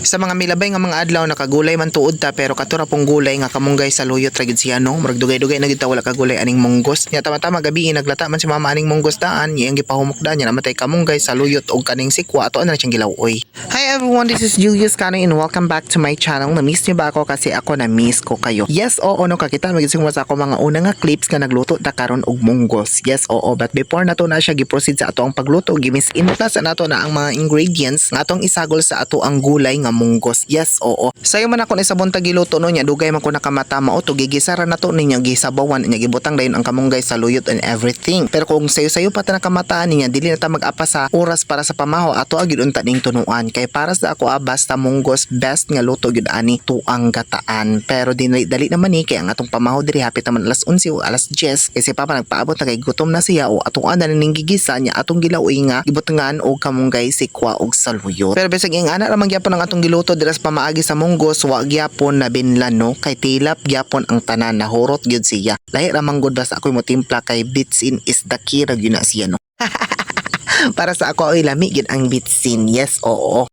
Sa mga milabay nga mga adlaw, nakagulay man tuod ta, pero kato ra pong gulay nga kamunggay saluyot ra gid siya, no. Murag dugay-dugay na gid ta wala kagulay aning munggos. Nya tama-tama gabi, naglata man si mama aning munggos daan, iyang gipahumok daan nya namatay kamunggay saluyot og kaning sikwa, ato na siyang gilaw-oy. Hi everyone, this is Julius Cano and welcome back to my channel. Na-miss niyo ba ako? Kasi ako, na-miss ko kayo. Yes, oo, no, kakita magid sa ako mga una nga clips nga nagluto ta karon og munggos. Yes, oo, but before nato na siya gi-proceed sa ato ang pagluto, gi-mise en place nato na ang mga ingredients nga atong isagol sa ato ang gulay nga munggos. Yes, oo. Sayo man ako ni sa buntag giluto, no, nya dugay man ko nakamata mao to gigisa ra nato ninyo, gisabawan niya, gibutang dayon ang kamunggay, saluyot and everything. Pero kung sayo-sayo pa ta nakamata niya, dili na ta mag-apa sa oras para sa pamahaw, ato gyud unta ning tunuan. Kay para sa ako, basta munggos, best nga luto gyud ani tuang gataan. Pero dili dali naman ni kay ang atong pamahaw diri hapit naman alas 11 o alas 10 kasi papa nagpaabot na kay gutom na siya o atong ana ning gigisa niya, atong gilaw-oy nga gibutangan og kamunggay, sikwa og saluyot. Pero bisag ing ana ra man gyapon ang atong giluto dira sa pamaagi sa munggos, wa gyapon na binlan, no, kay tilap gyapon ang tanan, nahurot gyud siya. Lahi ra man gud basta ako'y motimpla kay bitsin is the key ra gyud na siya, no. Para sa ako ay lami gyud ang bitsin. Yes, oo.